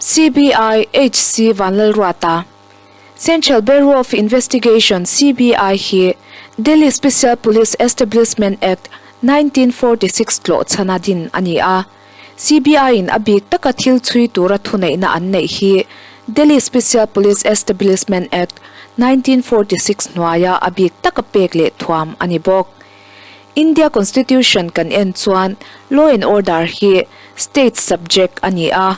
CBI, HC Vanlalruata, Central Bureau of Investigation, CBI, hi Delhi Special Police Establishment Act, 1946 tlawh chhana din a ni a. CBI-in a bik taka thil chhui tura thuneihna an neih hi Delhi Special Police Establishment Act, 1946 hnuaia a bik taka pek leh thuam a ni bawk. India Constitution kan en chuan Law and Order hi State subject a ni a.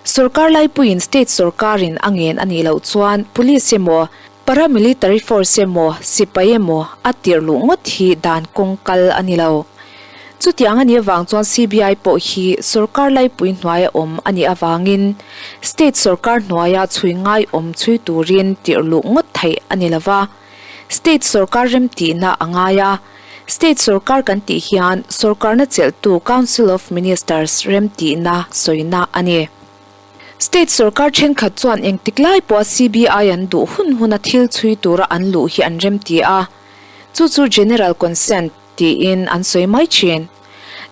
Sorkar laipuiin State sorkarin a ngen a nih loh chuan Police emaw, Paramilitary Force emaw, sipai emaw a tirh luh ngawt hi dan kawng kal a ni lo. Chutiang a nih avang chuan CBI pawh hi sorkar laipui hnuaia awm a nih avangin State sorkar hnuaia chhui ngai awm chhui turin tirh luh ngawt theih a ni lova. State sorkar remtihna a ngai a, State sorkar kan tih hian sorkarna chelhtu Council of Ministers remtihna sawina a ni. State sorkar thenkhat chuan engtik lai pawha CBI an duh hun huna thil chhui tura an luh hi an remti a, chu chu General Consent tiin an sawi mai thin.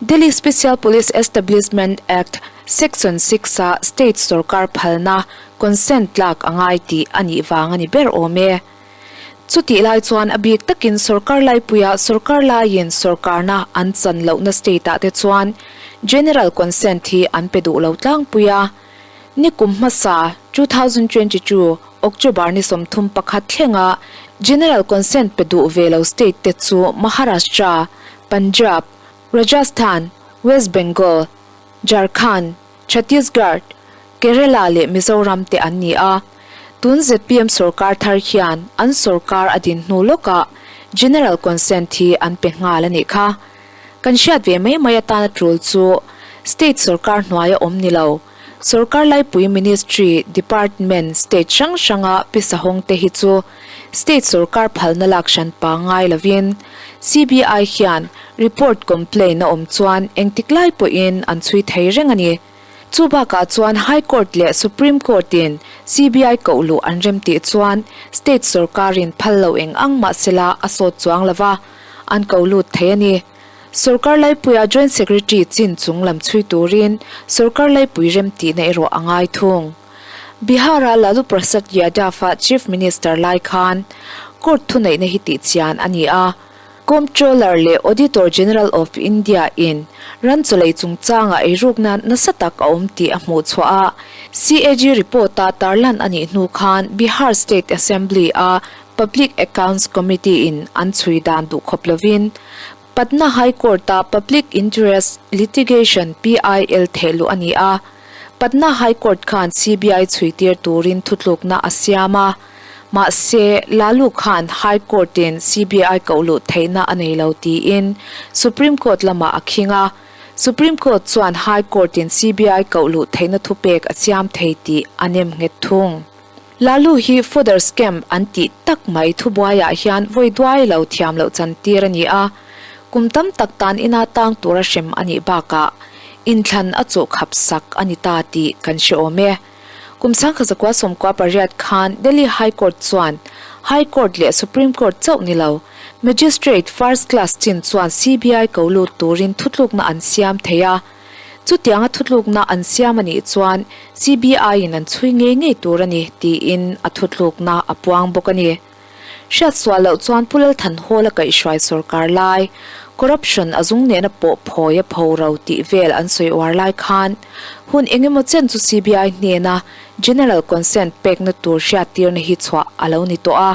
Delhi Special Police Establishment Act Section 6 -a state sorkar phalna consent tlak a ngai tih a nih vang a ni ber awm e. Chutih lai chuan a bik takin sorkar laipuia sorkar laiin sorkarna an chan lohna state-ah te chuan General Consent hi an pe duh lo tlangpui a. Nikum hmasa, 2022, October ni 31 thlenga General Consent pe duh ve lo state te chu Maharashtra, Punjab, Rajasthan, West Bengal, Jharkhand, Chhattisgarh, Kerala leh Mizoram te an ni a. Tun zpm sorkar thar hian an sorkar a din hnu lawkah General Consent hi an pe nghal a nih kha. Kan hriat ve mai mai atana tul chu State sorkar hnuaia awm ni lo, sorkar laipui Ministry, Department, State hrang hranga pisahawng te hi chu State sorkar phalna lak hran pa ngai lovin CBI hian report complaint a awm chuan engtik lai pawhin an chhui thei reng a ni. Chu bakah chuan High Court leh Supreme Court in CBI koh luh an rem tih chuan State sorkarin phal lo eng ang mah sela a sawt chuang lo va, an ko lut thei a ni. Sorkar laipuia Joint Secretary chin chung lam chhui turin sorkar laipui rem tihna erawh a ngai thung. Bihar-a Lalu Prasad Yadav-a Chief Minister lai khan Court thuneihna hi tihchian a ni a, Comptroller leh Auditor General of India in ran chawlei chungchanga eirukna nasa tak a awm tih a hmuh chhuah a, CAG report-a tarlan a nih hnu khan Bihar State Assembly-a Public Accounts Committee in an chhui dan duh khawp lovin Patna High Court-a Public Interest Litigation, PIL, thehluh a ni a, Patna High Court khan CBI chhuitir turin thutlukna a siam a. Mahse, Lalu khan High Court-in CBI koh luh theihna a nei lo tiin Supreme Court lamah a khing a. Supreme Court chuan High Court-in CBI koh luh theihna thupek a siam thei tih a nem nghet thung. Lalu hi fodder scam an tih tak mai thubuaiah hian vawi duai lo thiam loh chantir a ni a, kum tam tak tan ina tang tura hrem a nih bakah inthlan a chuh khap sak a ni ta tih kan hre awm e. Kum 1998 khan Delhi High Court chuan High Court leh Supreme Court chauh ni lo, Magistrate First Class chin chuan CBI ko lut turin thutlukna an siam thei a. Chutianga thutlukna an siam a nih chuan CBI-in an chhui ngei ngei tur a ni tiin a thutlukna a puang bawk a ni. Hriat sual loh chuan Pu Lalthanhawla kaihhruai sorkar lai, corruption a zung nena pawh phawi a pho ro tih vel an sawi uar lai khan hun eng emaw chen chu CBI hnena General Consent pekna tur hriattirna hi chhuah a lo ni tawh a.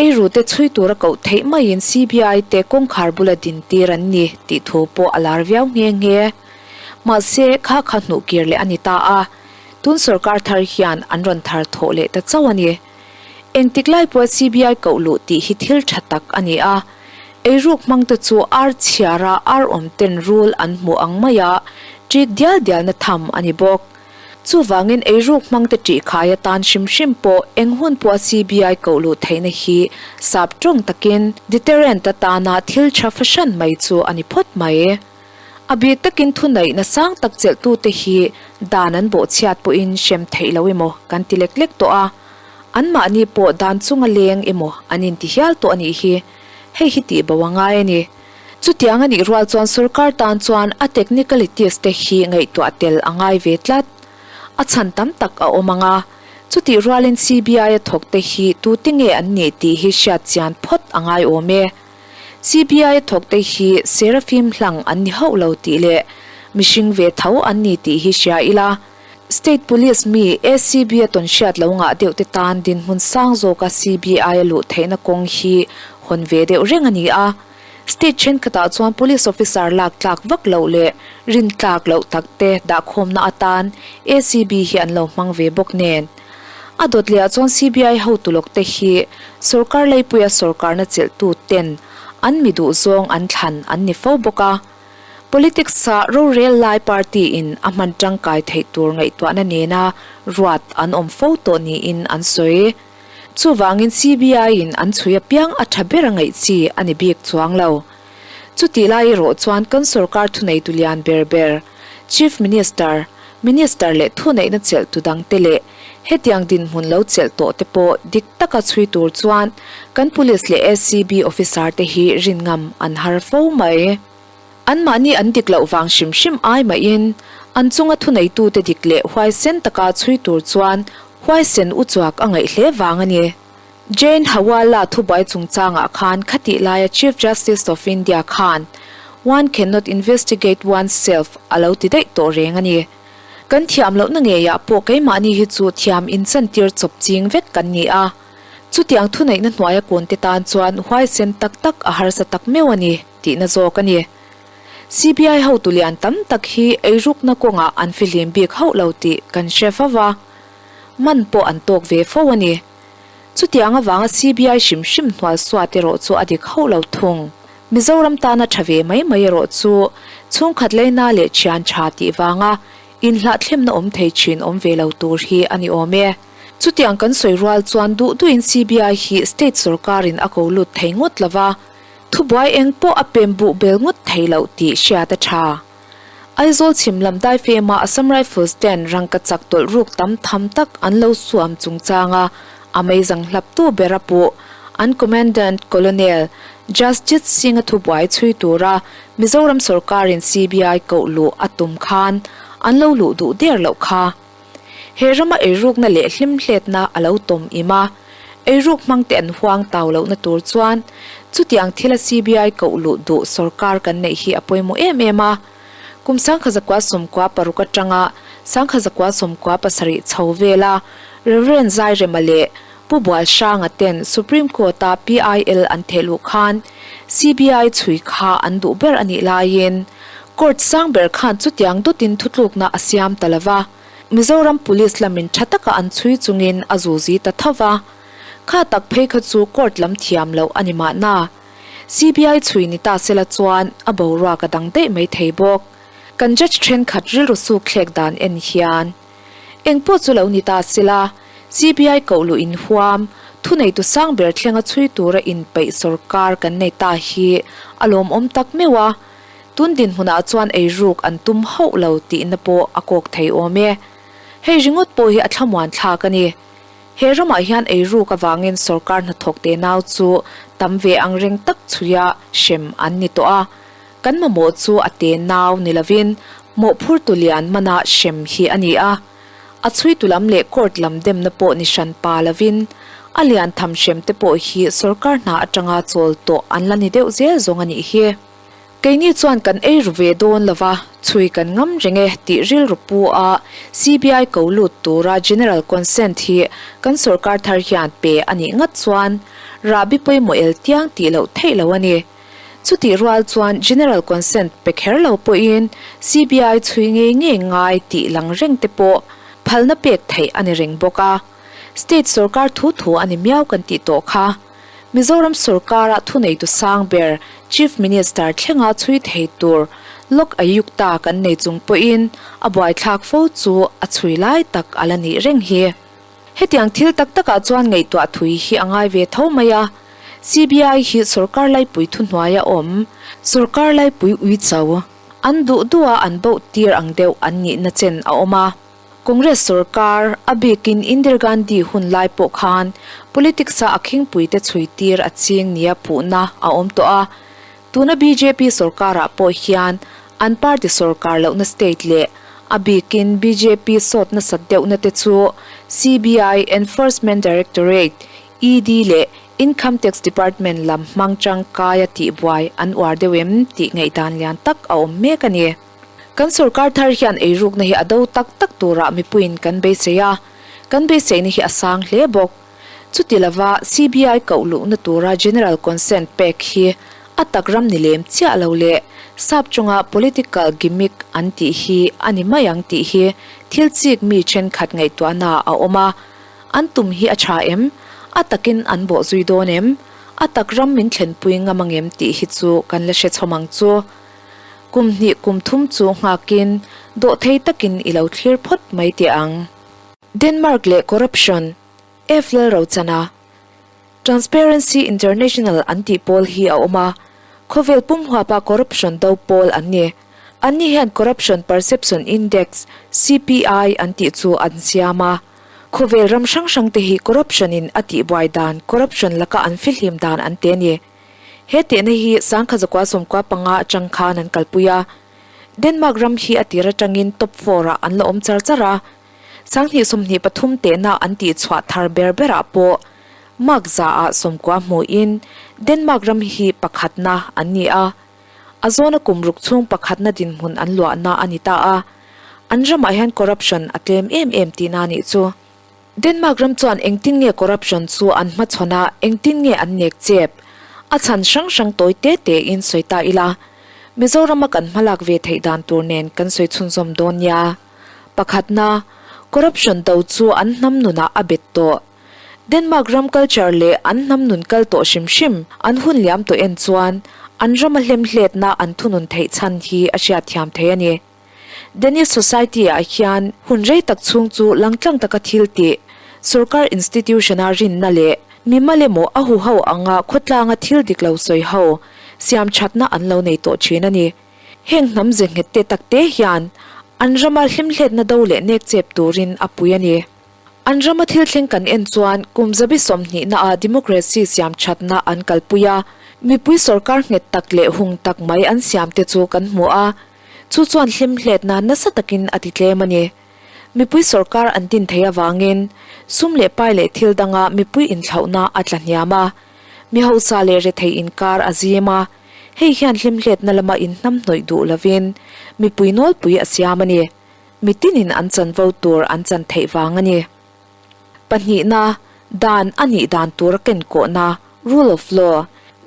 Eirute chhui tura koh theih maiin CBI te kawngkhar bula dintir an ni tih thu pawh a lar viau nghe nghe. Mahse, kha kha hnuh kir leh a ni ta a, tun sorkar thar hian an rawn thar thawh leh ta chauh a ni. Engtik lai pawha CBI koh luh tih hi thil tha tak a ni a, eiruk hmangte chu ar chhiara ar awm ten rul an hmuh ang maia ṭik dial dialna tham a ni bawk. Chuvangin eiruk hmangte ṭih khai atan hrim hrim pawh eng hun pawha CBI koh luh theihna hi sap tawng takin deterrent atana thil tha fahran mai chu a ni phawt mai. A bik takin thuneihna sang tak chelhtute hi dan an bawhchhiat pawhin hrem theih lo emaw kan ti lek lek tawh a, anmahni pawh dan chunga leng emaw an inti hial tawh a nih hi. Hei hi tih bo a ngai a ni. Chutiang a nih rual chuan sorkar tan chuan a technicalities te hi ngaihtuah tel a ngai ve tlat. A chhan tam tak a awm ang a, chutih rualin CBI a thawkte hi tute nge an nih tih hi hriat chian phawt a ngai awm e. CBI a thawkte hi Seraphim hlang an ni hauh lo tih leh mihring ve tho an ni tih hi hria ila, State Police mi ACB a tawn hriat lo ngah deuh te tan dinhmun sang zawka CBI a luh theihna kawng hi hawn ve deuh reng a ni a. State thenkhatah chuan Police Officer lak tlak vak loh leh rin tlak loh tak te dahkhawmna atan ACB hi an lo hmang ve bawk nen. A dawt lehah chuan CBI hotu lawk te hi sorkar leipuia sorkarna chelhtu ten an mi duh zawng an thlan an ni fo bawk a. Politics-ah rorel lai party in a hman tangkai theih tur ngaihtuahna nena ruat an awm fo tawh niin an sawi. Chuvangin CBI-in an chhui apiang a tha ber a ngaih chi a ni bik chuang lo. Chutih lai erawh chuan kan sorkar thuneitu lian ber ber, Chief Minister, Minister leh thuneihna chelhtu dangte leh hetiang dinhmun lo chelh tawh te pawh dik taka chhui tur chuan kan Police leh ACB officer te hi rin ngam an har fo mai. Anmahni an dik loh vang hrim hrim ai mahin an chunga thuneitute dik leh huaisen taka chhui tur chuan huaisen uchuak a ngaih hle vang a ni. Jane Hawala thubuai chungchangah khan khatih laia Chief Justice of India khan One cannot investigate oneself a lo ti daih tawh reng a ni. Kan thiam lohna ngeiah pawh keimahni hi chu thiam inchantir chawp ching vek kan ni a. Chutiang thuneihna hnuaia kawnte tan chuan huaisen tak tak a harsa tak meuh a ni. Tihna zawk a ni. CBI hotu lian tam tak hi eirukna kawngah an fihlim bik hauh lo tih kan hre fo va, man pawh an tawk ve fo a ni. Chutiang avanga CBI hrim hrim hnual suat erawh chu a dik hauh lo thung. Mizoram tana tha ve mai mai erawh chu chhungkhat leina leh thian tha tih vanga inhlahthlem-na awm thei thin awm ve lo tur hi a ni awm e. Chutiang kan sawi rual chuan duh duhin CBI hi state sorkarin a ko lut thei ngawt lo va, Thubuai eng pawh a pem buh bel ngawt thei loh tih hriat a tha. Aizawl chhim lam daifema Assam Rifles ten rangka chak tawlh ruk tam tham tak an lo suam chungchanga a meizang hlaptu ber a puh an Commandant Colonel Jasjit Singh-a thubuai chhui tura Mizoram sorkarin CBI koh luh a tum khan an lo luh duh der loh kha. He rama eirukna leh hlimhletna a lo tawm im a, eiruk hmangte an huang tau lohna tur chuan chutiang thila CBI koh luh duh sorkar kan neih hi a pawimawh em em a. Kum 1996 atanga 1997 chho vela Rev. Zairema leh Pu Bualhranga ten Supreme Court-a PIL an theh luh khan CBI chhui kha an duh ber a nih laiin Court sang ber khan chutiang dawtin thutlukna a siam ta lo va, Mizoram Police lamin tha taka an chhui chungin a zuzi ta tho va. Kha tak phei kha chu court lam thiam loh a ni mahna. CBI chhui ni ta sela chuan a boruak a dang daih mai thei bawk. Kan judge thenkhat rilru suk thlek dan en hian Engpawh chu lo ni ta sela, CBI koh luh inhuam, thuneitu sang ber thlenga chhui tura inpeih sorkar kan nei ta hi a lawmawm tak meuh a, tun dinhmunah chuan eiruk an tum hauh lo tihna pawh a kawk thei awm e. Hei ringawt pawh hi a thlamuan thlak a ni. He ramah hian eiruk avangin sorkar hnathawk te nau chu tam ve ang reng tak chhuia hrem an ni tawh a, Kan mamawh chu a te nau ni lovin mawhphurtu lian mana hrem hi a ni a. A chhuitu lam leh court lam demna pawh ni hran pa lovin a lian tham hrem te pawh hi sorkar hna atanga chawl tawh an la ni deuh zel zawng a nih hi. Keini chuan kan ei ru ve dawn lova chhui kan ngam reng e tih rilru pu a CBI ko lut tura General Consent hi kan sorkar thar hian pe a nih ngat chuan rahbi pawimawh el tiang tih loh theih lo a ni. Chutih rual chuan General Consent pe kher lo pawhin CBI chhui ngei ngei ngai tih lang reng te pawh phalna pek theih a ni reng bawk a. State sorkar thu thu a ni miau kan tih tawh kha. Mizoram sorkara thuneitu sang ber Chief Minister thlenga chhui thei tur Lok Ayukta kan nei chung pawhin a buaithlak fo chu a chhui lai tak a la nih reng hi. Hetiang thil tak takah chuan ngaihtuah thui hi a ngai ve tho mai a, CBI hi sorkar laipui thuhnuaia awm, sorkar laipui uicho, an duh duha an boh tir ang deuh an nihna chen a awm a. Congress sorkar, a bikin Indira Gandhi hun lai pawh khan politics-a a khingpuite chhui tir a ching nia puhna a awm tawh a. Tuna bjp sorkarah pawh hian an party sorkar lohna state leh. A bikin bjp sawt nasat deuhna te chu CBI, Enforcement Directorate, ED leh Income Tax Department lam hmang tangkaia tihbuai an uar deuh em tih ngaihdan lian tak a awm mek a ni. Kan sorkar thar hian eirukna hi a do tak tak turah mipuiin kan beisei a, kan beiseina hi a sang hle bawk. Chuti lova CBI koh luhna tura General Consent pek hi a tak ram ni lem chiah lo leh sap chunga political gimmick an tih hi a ni mai ang tih hi thil chik mi thenkhat ngaihtuahna a awm a. An tum hi a tha em? A takin an bawh zui dawn em? A tak ram min thlenpui ngam angem tih hi chu kan la hre chhawm ang chu. Kum hnih kum thum chu nghakin dawhthei takin i lo thlir phawt mai teh ang. Denmark leh corruption, F Lalrochana, Transparency International an tih pawl hi a awm a, khawvel pum huapa corruption do pawl an ni. Anni hian Corruption Perception Index, CPI, an tih chu an siam a. Khawvel ram hrang hrang te hi corruption in a tihbuai dan, corruption laka an fihlim dan an te a ni. He tehna hi sangkha zakua sawmkua panga atang khan an kalpui a. Denmark ram hi a tir atangin top four ah an la awm char char a. Sanghnih 23 tehna an tihchhuah thar ber berah pawh mark za ah sawmkua hmuhin Denmark ram hi pakhatna an ni a. A zawna kum ruk chhung pakhatna dinhmun an luahna a ni ta a. An ramah hian corruption a tlem em em tihna a nih chu. Denmark ram chuan engtin nge corruption chu an hmachhawn a, engtin nge an nek chep? A chhan hrang hrang tawi te te in sawi ta ila, Mizorama kan hmalak ve theih dan tur nen kan sawi chhunzawm dawn nia. Pakhatna, corruption do chu an hnam nunah a bet tawh. Denmark ram culture leh an hnam nun kal tawh hrim hrim an hun liam tawh en chuan an rama hlemhletna an thunun theih chhan hi a hriatthiam thei a ni. Danish society ah hian hun rei tak chhung chu langtlang taka thil tih, sorkar institution-a rinna leh mimal emaw a huho anga khawtlanga thil dik lo sawi ho siam thatna an lo nei tawh thin a ni. Heng hnam ze nghet te tak te hian an rama hlimhletna do leh nek chep turin a pui a ni. An rama thil thleng kan en chuan kum zabi sawmhnihna ah democracy siam thatna an kalpui a, mipui sorkar nghet tak leh hung tak mai an siam te chu kan hmu a. Chu chuan hlimhletna nasa takin a ti tlem a ni. Mipui sorkar an din thei avangin sum leh pai leh thil danga mipui inthlauhna a tla hniam a, mi hausa leh rethei inkar a zim a, hei hian hlimhletna lama inhnamhnawih duh lovin mipui nawlpui a siam a ni. Mitinin an chanvo tur an chan theih vang a ni. Pahnihna, dan a nih dan tur a kenkawhna, rule of law,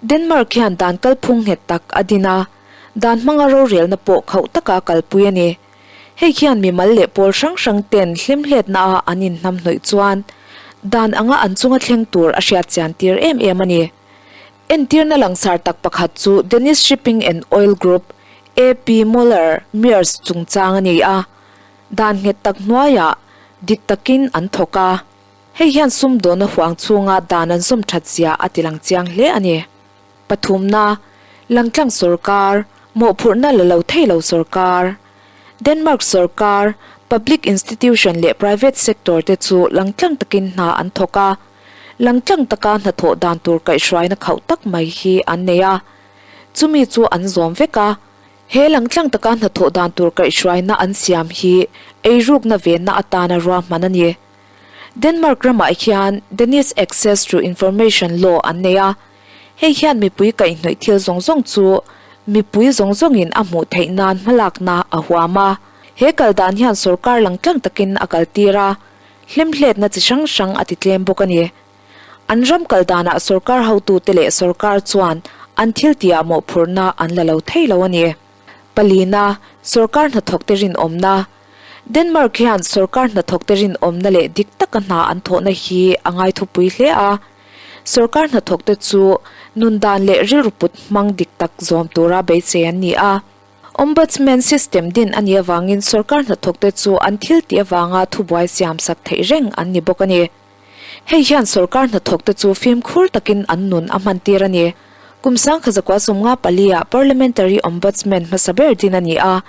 Denmark hian dan kalphung nghet tak a din a, dan hmanga rorelna pawh khauh taka kalpui a ni. Hei hian mimal leh pawl hrang hrang ten hlimhletna a an inhnamhnawih chuan dan anga an chunga thleng tur a hriat chian tir em em a ni. Entirna langsar tak pakhat chu Danish Shipping and Oil Group, AP Moller Maersk chungchang a ni a. Dan nghet tak hnuaiah dik takin an thawk a, hei hian sumdawna huang chhunga dan an zawm that zia a tilang chiang hle a ni. Pathumna, Langtlang sawrkar, mawhphurhna la lo thei lo sawrkar. Denmark sawrkar, public institution leh private sector te chu langtlang takin hna an thawk a, langtlang taka hnathawh dan tur kaihhruaina khauh tak mai hi an nei a, chumi chu an zawm vek a. He langtlang taka hnathawh dan tur kaihhruaina an siam hi eirukna venna atana ruahman a ni. Denmark ramah hian Danish Access to Information Law an nei a, hei hian mipui kaihhnawih thil zawng zawng chu mipui zawng zawngin a hmuh theih nan hmalakna a huam a. He kal dan hian sorkar langtlang takin a kaltir a, hlimhletna chi hrang hrang a titlem bawk a ni. An ram kal danah sorkar hotute leh sorkar chuan an thil tihah mawhphurhna an la lo thei lo a ni. Palina, sorkar hnathawkte rinawmna. Denmark hian sorkar hnathawkte rinawmna leh dik taka hna an thawhna hi a ngaithupui hle a. Sorkar hnathawkte chu nun dan leh rilru put hmang dik tak zawm tura beisei an ni a. Ombudsman system din a nih avangin sorkar hnathawkte chu an thil tih avanga thubuai siamsak theih reng an ni bawk a ni. Hei hian sorkar hnathawkte chu fimkhur takin an nun a hmantir a ni. Kum sangkha zakua sawmnga pali-ah Parliamentary Ombudsman hmasa ber din a ni a.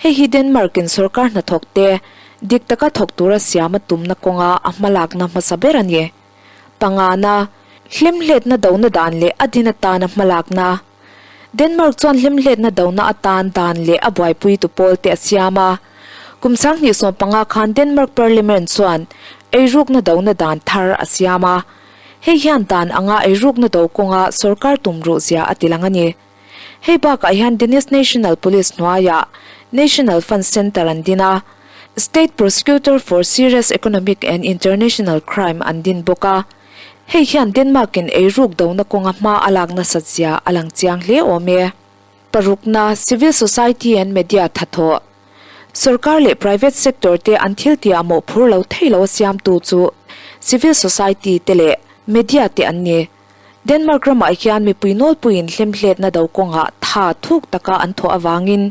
Hei hi Denmark-in sorkar hnathawkte dik taka thawk tura siam a tumna kawnga a hmalakna hmasa ber a ni. Pangana, hlimhletna dona dan leh a din atana hmalakna. Denmark chuan hlimhletna dona atan dan leh a buaipuitu pawlte a siam a. Kum 2015 khan Denmark Parliament chuan eirukna dona dan thar a siam a. Hei hian dan anga eirukna do kawnga sorkar tum ruh zia a tilang a ni. Hei bakah hian Danish National Police hnuaiah National Fund Centre an din a, State Prosecutor for Serious Economic and International Crime an din bawk a. Hei hian Denmark-in eiruk dona kawnga hma a lak nasat zia a lang chiang hle awm e. Parukna, Civil Society and Media thathawh. Sorkar leh private sector te an thil tihah mawhphur lo thei lo a siamtu chu civil society te leh media te an ni. Denmark ramah hian mipui nawlpuiin hlemhletna do kawngah tha thuk taka an thawh avangin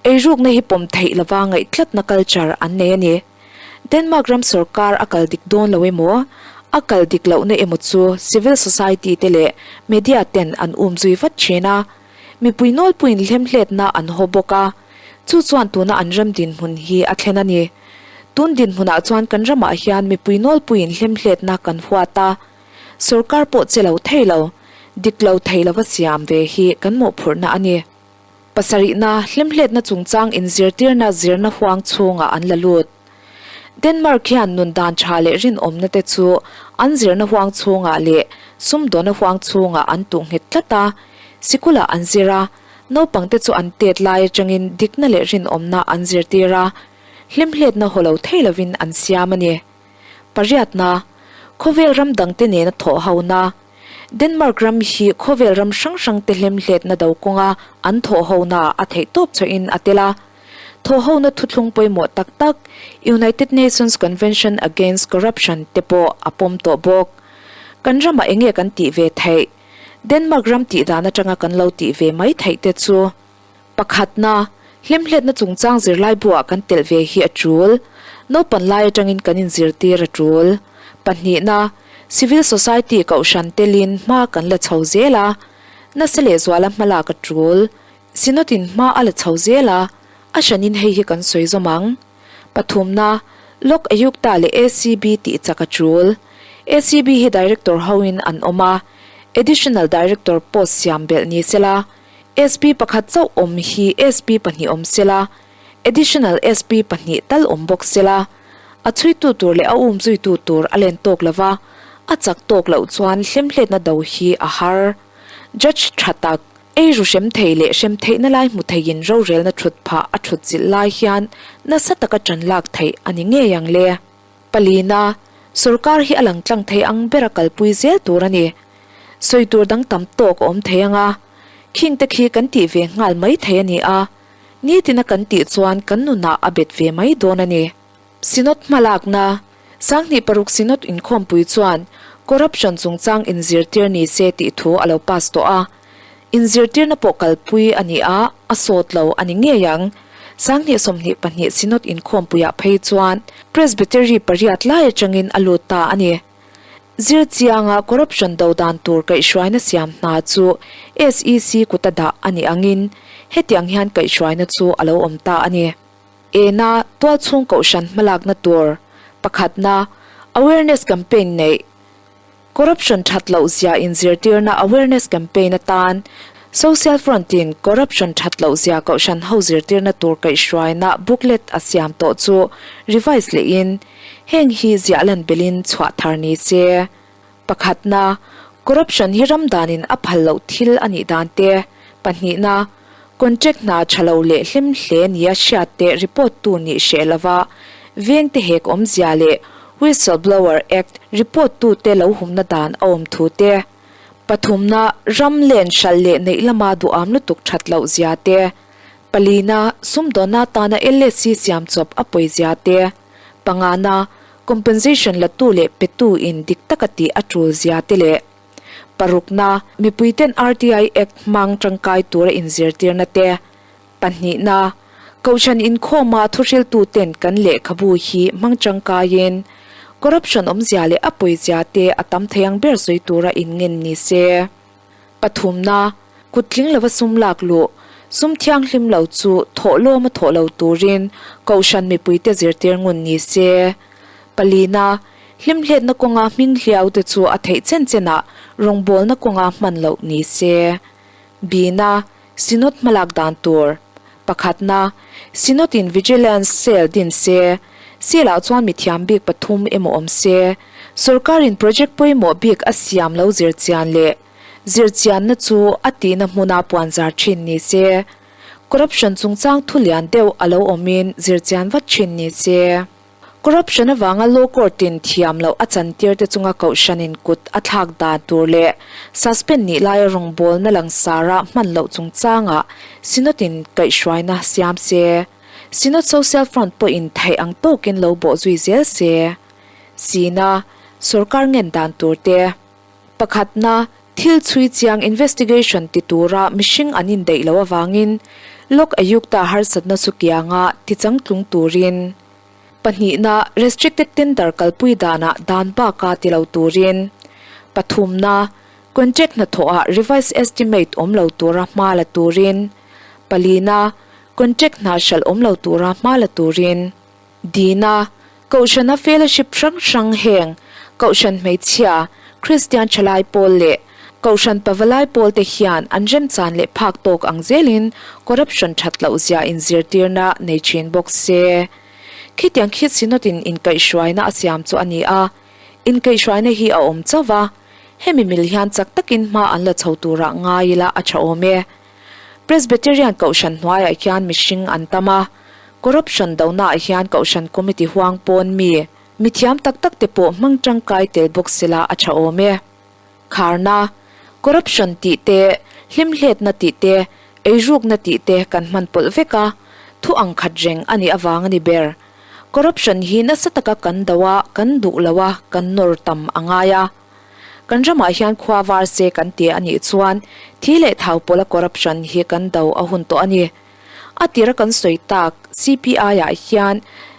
eirukna hi pawm theih lova ngaihtlatna culture an nei a ni. Denmark ram sorkar a kal dik dawn lo emaw, a kal dik lohna emaw chu civil society te leh media ten an um zui vat thin a, mipui nawlpuiin hlemhletna an haw bawk a, chu chuan tuna an ram dinhmun hi a thlen a ni. Tun dinhmunah chuan kan ramah hian mipui nawlpuiin hlemhletna kan huat a, Sorkar pawh che lo thei lo, dik lo thei lova siam ve hi kan mawhphurhna a ni. Pasarihna, hlimhletna chungchang inzirtirna zirna huang chhungah an la lut. Denmark hian nun dan tha leh rinawmna te chu an zirna huang chhungah leh sumdawna huang chhungah an tuh nghet tlat a, sikulah an zir a, naupangte chu an tet lai atangin dikna leh rinawmna an zirtir a, hlimhletna haw lo thei lovin an siam a ni. Pariatna, Khawvel ram dangte nena thawh hona. Denmark ram hi khawvel ram hrang hrangte hlemhletna do kawnga an thawh hona a theih tawp chhuahin a tel a. Thawh hona thuthlung pawimawh tak tak United Nations Convention Against Corruption te pawh a pawm tawh bawk. Kan ramah enge kan tih ve theih? Denmark ram tih dan atanga kan lo tih ve mai theih te chu. Pakhatna, hlemhletna chungchang zirlai buah kan telh ve hi a tul. Naupan lai atangin kan inzirtir a tul. Pahnihna, civil society kohhran telin hma kan la chho zel a, nasa lehzuala hmalak a tul. Synod-in hma a la chho zel a, a hranin hei hi kan sawi zawm ang. Pathumna, Lok Ayukta leh ACB tih chak a tul. ACB hi Director hoin an awm a, Additional Director post siam belh ni sela, SP pakhat chauh awm hi SP pahnih awm sela, Additional SP pahnih tal awm bawk sela, a chhuitu tur leh a umzuitu tur a len tawk lova, a chak tawk loh chuan hlemhletna do hi a har. Judge tha tak, ei ru hrem thei leh hrem theihna lai hmu theiin rorelna thut phah a thut zilh lai hian nasa taka tan lak theih a ni ngei ang le. Palina, Sorkar hi a lang tlang thei ang bera kalpui zel tur a ni. Sawi tur dang tam tawk a awm thei ang a, khing te khi kan tih ve nghal mai thei a ni a, nitina kan tih chuan kan nunah a bet ve mai dawn a ni. Synod hmalakna, 2006 Synod inkhawmpui chuan corruption chungchang inzirtir ni se tih thu a lo pass tawh a, inzirtirna pawh kalpui a ni a, a sawt lo a ni ngei ang. 2022 Synod inkhawmpuiah phei chuan Presbytery pariat lai atangin a lut ta a ni. Zir chianga corruption do dan tur kaihhruaina siam hna chu SEC kuta dah a nih angin hetiang hian kaihhruaina chu a lo awm ta a ni. Ena tualchhung kohhran hmalakna tur pakhatna awareness campaign neih Corruption that loh zia inzirtirna awareness campaign atan Social Front in corruption that loh zia kohhran ho zirtirna tur kaihhruaina booklet a siam tawh chu revise lehin Heng hi ziah lan belin chhuah thar ni se. Pakhatna, corruption hi ram danin a phal loh thil a nih dan te. Pahnihna, contract hna tha lo leh hlim hle nia hriat te report tu nih hreh lova vengte hek awmzia leh Whistleblower Act report tu te lo humna dan a awm thu te. Pathumna, ram len hralh leh neih lama duham lutuk that loh zia te. Palina, sumdawnna tana LSC siam chawp a pawizia te. Pangana, compensation latu leh petu in dik taka tih a tul zia te leh parukna, mipuiten RTI Act hmang tangkai tura inzirtirna te. Pahnihna, Kohhran inkhawma thuhriltuten kan lehkhabu hi hmang tangkaiin corruption awmzia leh a pawizia te a tam thei ang ber sawi tura inngen ni se. Pathumna, Kut tling lova sum lak luh, sum thianghlim lo chu thawh lawma thawh lo turin Kohhran mipuite zirtir ngun ni se. Palina, Hlimhletna kawnga hming hliau te chu a theih chen chenah rawngbawlna kawnga hman loh ni se. Bina, Synod hmalak dan tur. Pakhatna, Synod in Vigilance Cell din se, Cell ah chuan mithiam bik pathum emaw awm se, Sorkar in project pawimawh bik a siam lo zirchian leh zirchianna chu a tihna hmuna puanzar thin ni se, Corruption chungchang thu lian deuh a lo awmin zirchian vat thin ni se. Corruption avanga law court in thiam loh a chantir te chunga kohhranin kut a thlak dan tur leh suspend nih laia rawngbawlna langsara hman loh chungchangah Synod in kaihhruaina siam se. Synod Social Front pawhin theih ang tawkin lo bawh zui zel se. Sina, sorkar ngen dan tur te. Pakhatna, thil chhui chiang investigation ti tura mihring an indaih loh avangin Lok Ayukta harsatna chu kianga tichangtlung turin. Pahnihna, restricted tender kalpui danah dan baka ti lo turin. Pathumna, contract hnathawhah revised estimate awm lo tura hma la turin. Palina, contract hna hralh awm lo tura hma la turin. Dina, Kohhrana fellowship hrang hrang heng, Kohhran hmeichhia, Kristian thalai pawl leh Kohhran pavalai pawl te hian an remchan leh phak tawk ang zelin corruption that loh zia inzirtirna nei thin bawk se. Khitiang khi Synod in inkaihhruaina a siam chu a ni a, inkaihhruaina hi a awm chauh va, hemi mil hian chak takin hma an la chho turah ngai ila a tha awm e. Presbyterian Kohhran hnuaiah hian mihring an tam a, Corruption donaah hian Kohhran Committee huang pawn mi, mithiam tak tak te pawh hmang tangkai tel bawk sela a tha awm e. Kharna, Corruption tih te, hlimhletna tih te, eirukna tih te kan hman pawlh vek a, thu ang khat reng a nih avang a ni ber. Corruption hi nasa taka kan do a, kan duh lo a, kan nawr tam a ngai a. Kan ramah hian khua var se kan ti a nih chuan thi leh thau pawla corruption hi kan do a hun tawh a ni. A tira kan sawi tak CPI ah hian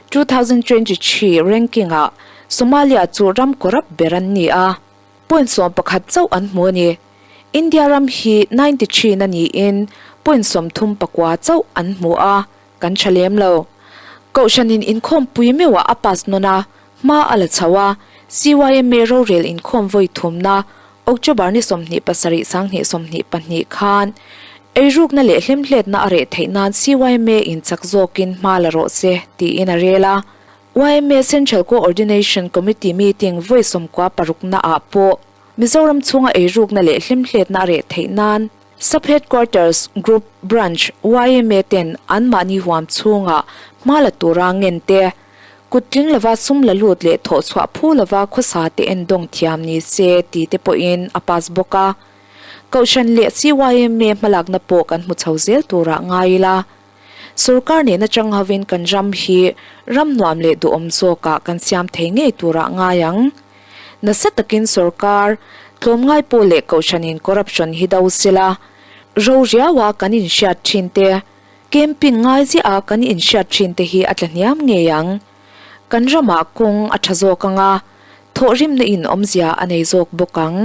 2023 ranking ah Somalia chu ram corrupt ber an ni a, point 11 chauh an hmu a ni. India ram hi 93 na niin point 39 chauh an hmu a, kan tha lem lo. Kohhranin inkhawmpui meuhah a pass nawn a, Hma a la chho a, CYMA rorel inkhawm vawi thumna October ni 27 2022 khan eirukna leh hlemhletna a reh theih nan CYMA in chak zawkin hma la rawh se tiin a rel a. YMA Central Coordination Committee meeting vawi sawmkua parukna ah pawh Mizoram chhunga eirukna leh hlemhletna a reh theih nan Sub Headquarters Group Branch YMA ten anmahni huam chhunga hma la tura ngen te Kut tling lova sum la lut leh thawh chhuah phu lova khawsa te en dawng thiam ni se ti te pawhin a pass bawk a. Kohhran leh CYMA hmalakna pawh kan hmu chho zel turah ngai ila. Sorkar nena chang hovin kan ram hi ram nuam leh duhawm zawkah kan siam thei ngei turah ngai ang. Nasa takin sorkar, tlawmngai pawh leh kohhranin corruption hi do sela, ro riaua kan inhriat thin te, Camping ngai ziah a kan inhriat thin te hi a tla hniam ngei ang. Kan ramah kawng a tha zawk ang a, thawhrimna in awmzia a nei zawk bawk ang.